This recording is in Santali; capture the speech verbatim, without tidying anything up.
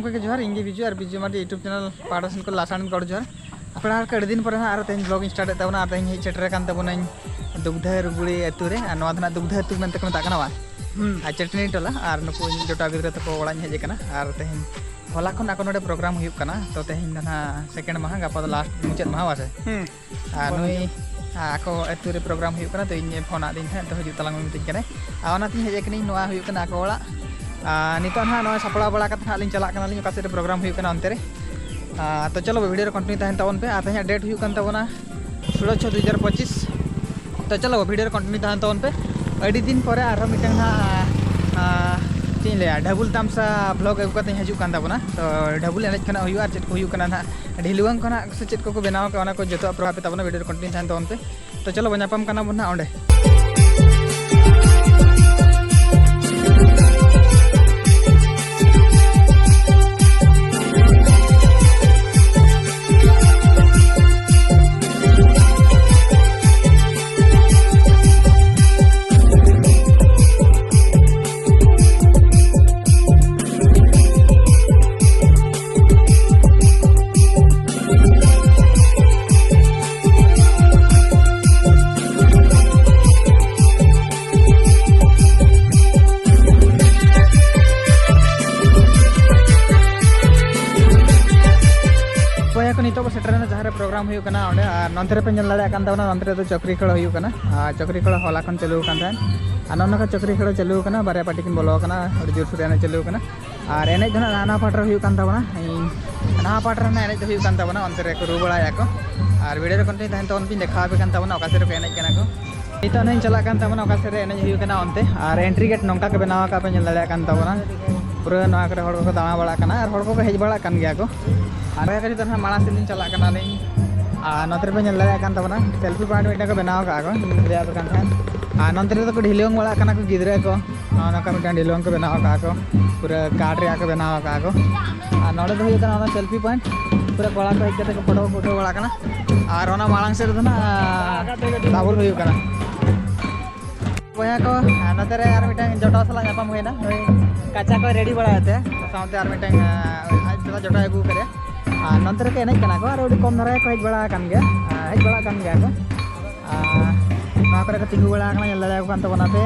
ᱜᱚᱢᱠᱮ ᱡᱚᱦᱟᱨ, ᱤᱧ ᱜᱮ ᱵᱤᱡᱩ, ᱟᱨ ᱵᱤᱡᱩ ᱢᱟᱨᱰᱤ YouTube channel ᱯᱟᱦᱴᱟ ᱥᱮᱱ ᱠᱷᱚᱱ ᱞᱟᱥᱟᱲ ᱜᱚᱰ ᱡᱚᱦᱟᱨ᱾ ᱯᱮᱲᱟ ᱦᱚᱲ ᱠᱚ ᱟᱹᱰᱤ ᱫᱤᱱ ᱯᱚᱨᱮ ᱦᱟᱸᱜ ᱟᱨ ᱛᱮᱦᱮᱧ vlog ᱤᱧ start ᱮᱫ ᱛᱟᱵᱚᱱᱟ᱾ ᱟᱨ ᱛᱮᱦᱮᱧ ᱦᱮᱡ ᱥᱮᱴᱮᱨ ᱟᱠᱟᱱ ᱛᱟᱵᱚᱱᱟᱹᱧ ᱫᱩᱜᱽᱫᱷᱟᱹ ᱨᱩᱜᱩᱲᱤ ᱟᱹᱛᱩ ᱨᱮ, ᱟᱨ ᱱᱚᱣᱟ ᱫᱚ ᱱᱟᱜ ᱫᱩᱜᱽᱫᱷᱟᱹ ᱟᱹᱛᱩ ᱢᱮᱱᱛᱮ ᱠᱚ ᱢᱮᱛᱟᱜ ᱠᱟᱱᱟ ᱵᱟᱝ? ᱦᱩᱸ᱾ ᱟᱨ ᱪᱟᱹᱴᱱᱤ ᱴᱚᱞᱟ, ᱟᱨ ᱱᱩᱠᱩ ᱤᱧ ᱡᱚᱴᱟᱣ ᱜᱤᱫᱽᱨᱟᱹ ᱛᱟᱠᱚ ᱚᱲᱟᱜ ᱤᱧ ᱦᱮᱡ ᱟᱠᱟᱱᱟ᱾ ᱟᱨ ᱛᱮᱦᱮᱧ ᱦᱚᱞᱟ ᱠᱷᱚᱱ ᱟᱠᱚ ᱱᱚᱰᱮ program ᱦᱩᱭᱩᱜ ᱠᱟᱱᱟ, ᱛᱚ ᱛᱮᱦᱮᱧ ᱫᱚ ᱱᱟᱜ second ᱢᱟᱦᱟ, ᱜᱟᱯᱟ ᱫᱚ last ᱢᱩᱪᱟᱹᱫ ᱢᱟᱦᱟ ᱵᱟᱥᱮ? ᱦᱩᱸ᱾ ᱟᱨ ᱱᱩᱭ, ᱟᱠᱚ ᱟᱹᱛᱩ ᱨᱮ program ᱦᱩᱭᱩᱜ ᱠᱟᱱᱟ, ᱛᱚ ᱤᱧ ᱯᱷᱳᱱ ᱟᱫᱤᱧ ᱛᱟᱦᱮᱸᱫ, ᱛᱚ ᱦᱤᱡᱩᱜ ᱛᱟᱞᱟᱝ ᱢᱮ ᱢᱤᱛᱟᱹᱧ ᱠᱟᱱᱟᱭ᱾ ᱟᱨ ᱚᱱᱟᱛᱤᱧ ᱦᱮᱡ ᱟᱠᱟᱱᱟᱹᱧ, ᱱᱚᱣᱟ ᱦᱩᱭᱩᱜ ᱠᱟᱱᱟ ᱟᱠᱚ ᱚᱲᱟᱜ᱾ ᱟᱨ ᱱᱤᱛᱚᱜ ᱱᱟᱦᱟᱜ ᱱᱚᱜᱼᱚᱭ ᱥᱟᱯᱲᱟᱣ ᱵᱟᱲᱟ ᱠᱟᱛᱮ ᱱᱟᱦᱟᱜ ᱞᱤᱧ ᱪᱟᱞᱟᱜ ᱠᱟᱱᱟᱞᱤᱧ ᱚᱠᱟ ᱥᱮᱫ ᱨᱮ program ᱦᱩᱭᱩᱜ ᱠᱟᱱᱟ ᱚᱱᱛᱮ ᱨᱮ᱾ ᱟᱨ ᱛᱚ ᱪᱚᱞᱚ video ᱨᱮ continue ᱛᱟᱦᱮᱱ ᱛᱟᱵᱚᱱ ᱯᱮ᱾ ᱟᱨ ᱛᱮᱦᱮᱧᱟᱜ date ᱦᱩᱭᱩᱜ ᱠᱟᱱ ᱛᱟᱵᱚᱱᱟ ᱥᱳᱞᱳ ᱪᱷᱚ ᱫᱩ ᱦᱟᱡᱟᱨ ᱯᱚᱸᱪᱤᱥ᱾ ᱛᱚ ᱪᱚᱞᱚ video ᱨᱮ continue ᱛᱟᱦᱮᱱ ᱛᱟᱵᱚᱱ ᱯᱮ᱾ ᱟᱹᱰᱤ ᱫᱤᱱ ᱯᱚᱨᱮ ᱟᱨᱦᱚᱸ ᱢᱤᱫᱴᱟᱝ ᱱᱟᱦᱟᱜ, ᱟᱨ, ᱪᱮᱫ ᱤᱧ ᱞᱟᱹᱭᱟ, ᱰᱷᱟᱵᱩᱞ ᱛᱟᱢᱥᱟ vlog ᱟᱹᱜᱩ ᱠᱟᱛᱮᱧ ᱦᱤᱡᱩᱜ ᱠᱟᱱ ᱛᱟᱵᱚᱱᱟ᱾ ᱛᱚ ᱰᱷᱟᱵᱩᱞ ᱮᱱᱮᱡ ᱠᱷᱚᱱᱟᱜ ᱦᱩᱭᱩᱜᱼᱟ, ᱟᱨ ᱪᱮᱫ ᱠᱚ ᱦᱩᱭᱩᱜ ᱠᱟᱱᱟ ᱱᱟᱦᱟᱜ, ᱰᱷᱤᱞᱣᱟᱹᱝ ᱠᱷᱚᱱᱟᱜ ᱥᱮ ᱪᱮᱫ ᱠᱚᱠᱚ ᱵᱮᱱᱟᱣ ᱟᱠᱟᱫ, ᱚᱱᱟ ᱠᱚ ᱡᱚᱛᱚᱣᱟᱜ ᱯᱨᱚᱵᱷᱟᱵ ᱛᱟᱵᱚᱱᱟ᱾ video ᱨᱮ continue ᱛᱟᱦᱮᱱ ᱛᱟᱵᱚᱱ ᱯᱮ᱾ ᱛᱚ ᱪᱚᱞᱚ ᱵᱚᱱ ᱧᱟᱯᱟᱢ ᱠᱟᱱᱟ ᱵᱚᱱ ᱱᱟᱦᱟᱜ ᱚᱸᱰᱮ᱾ ᱵᱚᱭᱦᱟ ᱠᱚ, ᱱᱤᱛᱚᱜ ᱵᱚ ᱥᱮᱴᱮᱨᱮᱱᱟ ᱡᱟᱦᱟᱸ ᱨᱮ program ᱦᱩᱭᱩᱜ ᱠᱟᱱᱟ ᱚᱸᱰᱮ, ᱟᱨ ᱱᱚᱱᱛᱮ ᱨᱮᱯᱮ ᱧᱮᱞ ᱫᱟᱲᱮᱭᱟᱜ ᱠᱟᱱ ᱛᱟᱵᱚᱱᱟ, ᱱᱚᱱᱛᱮ ᱨᱮᱫᱚ ᱪᱟᱹᱠᱨᱤ ᱠᱷᱟᱹᱲ ᱦᱩᱭᱩᱜ ᱠᱟᱱᱟ᱾ ᱟᱨ ᱪᱟᱹᱠᱨᱤ ᱠᱷᱟᱹᱲ ᱦᱚᱞᱟ ᱠᱷᱚᱱ ᱪᱟᱹᱞᱩ ᱟᱠᱟᱱ ᱛᱟᱦᱮᱸᱫ, ᱟᱨ ᱱᱚᱜᱼᱚ ᱱᱚᱝᱠᱟ ᱪᱟᱹᱠᱨᱤ ᱠᱷᱟᱹᱲ ᱪᱟᱹᱞᱩ ᱟᱠᱟᱱᱟ, ᱵᱟᱨᱭᱟ ᱯᱟᱨᱴᱤ ᱠᱤᱱ ᱵᱚᱞᱚ ᱟᱠᱟᱱᱟ, ᱟᱹᱰᱤ ᱡᱳᱨᱥᱳᱨ ᱮᱱᱮᱡ ᱪᱟᱹᱞᱩ ᱟᱠᱟᱱᱟ᱾ ᱟᱨ ᱮᱱᱮᱡ ᱫᱚ ᱱᱟᱜ ᱱᱟᱣᱟ ᱱᱟᱣᱟ ᱯᱟᱦᱴᱟ ᱨᱮ ᱦᱩᱭᱩᱜ ᱠᱟᱱ ᱛᱟᱵᱚᱱᱟ, ᱤᱧ ᱱᱟᱣᱟ ᱯᱟᱦᱴᱟ ᱨᱮᱱᱟᱜ ᱮᱱᱮᱡ ᱫᱚ ᱦᱩᱭᱩᱜ ᱠᱟᱱ ᱛᱟᱵᱚᱱᱟ, ᱚᱱᱛᱮ ᱨᱮᱠᱚ ᱨᱩ ᱵᱟᱲᱟᱭᱟ ᱠᱚ᱾ ᱟᱨ video ᱨᱮ continue ᱛᱟᱦᱮᱱ ᱛᱟᱵᱚᱱ ᱯᱮ, ᱫᱮᱠᱷᱟᱣ ᱟᱯᱮ ᱠᱟᱱ ᱛᱟᱵᱚᱱᱟ ᱚᱠᱟ ᱥᱮᱫ ᱨᱮᱠᱚ ᱮᱱᱮᱡ ᱠᱟᱱᱟ ᱠᱚ᱾ ᱱᱤᱛᱚᱜ ᱱᱟᱜ ᱤᱧ ᱪᱟᱞᱟᱜ ᱠᱟᱱ ᱛᱟᱵᱚᱱᱟ ᱚᱠᱟ ᱥᱮᱫ ᱨᱮ ᱮᱱᱮᱡ ᱦᱩᱭᱩᱜ ᱠᱟᱱᱟ ᱚᱱᱛᱮ᱾ ᱟᱨ entry gate ᱱᱚᱝᱠᱟ ᱠᱚ ᱵᱮᱱᱟᱣ ᱟᱠᱟᱫ ᱯᱮ ᱧᱮᱞ ᱫᱟᱲᱮᱭᱟᱜ ᱠᱟᱱ ᱛᱟᱵᱚᱱᱟ, ᱯᱩᱨᱟᱹ ᱱᱚᱣᱟ ᱠᱚᱨᱮ ᱦᱚᱲ ᱠᱚᱠᱚ ᱫᱟᱬᱟ ᱵᱟᱲᱟᱜ ᱠᱟᱱᱟ ᱟᱨ ᱦᱚᱲ ᱠᱚᱠᱚ ᱦᱮᱡ ᱵᱟᱲᱟᱜ ᱠᱟᱱ ᱜᱮᱭᱟ ᱠᱚ᱾ ᱟᱨ ᱵᱚᱭᱦᱟ ᱠᱚ, ᱱᱤᱛᱚᱜ ᱱᱟᱜ ᱢᱟᱲᱟᱝ ᱥᱮᱫ ᱞᱤᱧ ᱪᱟᱞᱟᱜ ᱠᱟᱱᱟᱞᱤᱧ᱾ ᱟᱨ ᱱᱚᱛᱮ ᱨᱮᱯᱮ ᱧᱮᱞ ᱫᱟᱲᱮᱭᱟᱜ ᱠᱟᱱ ᱛᱟᱵᱚᱱᱟ selfie point ᱢᱤᱫᱴᱟᱝ ᱠᱚ ᱵᱮᱱᱟᱣ ᱟᱠᱟᱫᱼᱟ ᱠᱚ, ᱞᱟᱹᱭᱟᱫ ᱯᱮ ᱠᱟᱱ ᱛᱟᱦᱮᱸᱫ᱾ ᱟᱨ ᱱᱚᱛᱮ ᱨᱮᱫᱚ ᱠᱚ ᱰᱷᱤᱞᱣᱟᱹᱝ ᱵᱟᱲᱟᱜ ᱠᱟᱱᱟ ᱠᱚ ᱜᱤᱫᱽᱨᱟᱹ ᱠᱚ᱾ ᱱᱚᱜᱼᱚ ᱱᱚᱝᱠᱟ ᱢᱤᱫᱴᱟᱝ ᱰᱷᱤᱞᱣᱟᱹᱝ ᱠᱚ ᱵᱮᱱᱟᱣ ᱟᱠᱟᱫᱼᱟ ᱠᱚ, ᱯᱩᱨᱟᱹ ᱠᱟᱴ ᱨᱮᱭᱟᱜ ᱠᱚ ᱵᱮᱱᱟᱣ ᱟᱠᱟᱫᱼᱟ ᱠᱚ᱾ ᱟᱨ ᱱᱚᱰᱮ ᱫᱚ ᱦᱩᱭᱩᱜ ᱠᱟᱱᱟ ᱚᱱᱟ selfie point, ᱯᱩᱨᱟᱹ ᱠᱚᱲᱟ ᱠᱚ ᱦᱮᱡ ᱠᱟᱛᱮ ᱠᱚ ᱯᱷᱳᱴᱳ ᱠᱚᱠᱚ ᱩᱴᱷᱟᱹᱣ ᱵᱟᱲᱟᱜ ᱠᱟᱱᱟ᱾ ᱟᱨ ᱚᱱᱟ ᱢᱟᱲᱟᱝ ᱥᱮᱫ ᱨᱮᱫᱚ ᱱᱟᱜ ᱰᱟᱵᱚᱞ ᱦᱩᱭᱩᱜ ᱠᱟᱱᱟ᱾ ᱵᱚᱭᱦᱟ ᱠᱚ, ᱱᱚᱛᱮ ᱨᱮ ᱟᱨ ᱢᱤᱫᱴᱟᱝ ᱡᱚᱴᱟᱣ ᱥᱟᱞᱟᱜ ᱧᱟᱯᱟᱢ ᱦᱩᱭᱱᱟ, ᱱᱩᱭ ᱠᱟᱪᱟ ᱠᱚᱭ ᱨᱮᱰᱤ ᱵᱟᱲᱟᱭᱮᱫ ᱛᱮ, ᱥᱟᱶᱛᱮ ᱟᱨ ᱢᱤᱫᱴᱟᱝ, ᱟᱸ, ᱟᱡ ᱫᱟᱫᱟ ᱡᱚᱴᱟᱣ ᱟᱹᱜᱩ ᱠᱟᱫᱮᱭᱟ᱾ ᱟᱨ ᱱᱚᱱᱛᱮ ᱨᱮᱠᱚ ᱮᱱᱮᱡ ᱠᱟᱱᱟ ᱠᱚ, ᱟᱨ ᱟᱹᱰᱤ ᱠᱚᱢ ᱫᱷᱟᱨᱟ ᱜᱮᱠᱚ ᱦᱮᱡ ᱵᱟᱲᱟ ᱟᱠᱟᱱ ᱜᱮᱭᱟ, ᱟᱸ, ᱦᱮᱡ ᱵᱟᱲᱟᱜ ᱠᱟᱱ ᱜᱮᱭᱟ ᱠᱚ᱾ ᱟᱨ ᱱᱚᱣᱟ ᱠᱚᱨᱮ ᱠᱚ ᱛᱤᱸᱜᱩ ᱵᱟᱲᱟ ᱟᱠᱟᱱᱟ, ᱧᱮᱞ ᱫᱟᱲᱮᱭᱟᱠᱚ ᱠᱟᱱ ᱛᱟᱵᱚᱱᱟ ᱯᱮ᱾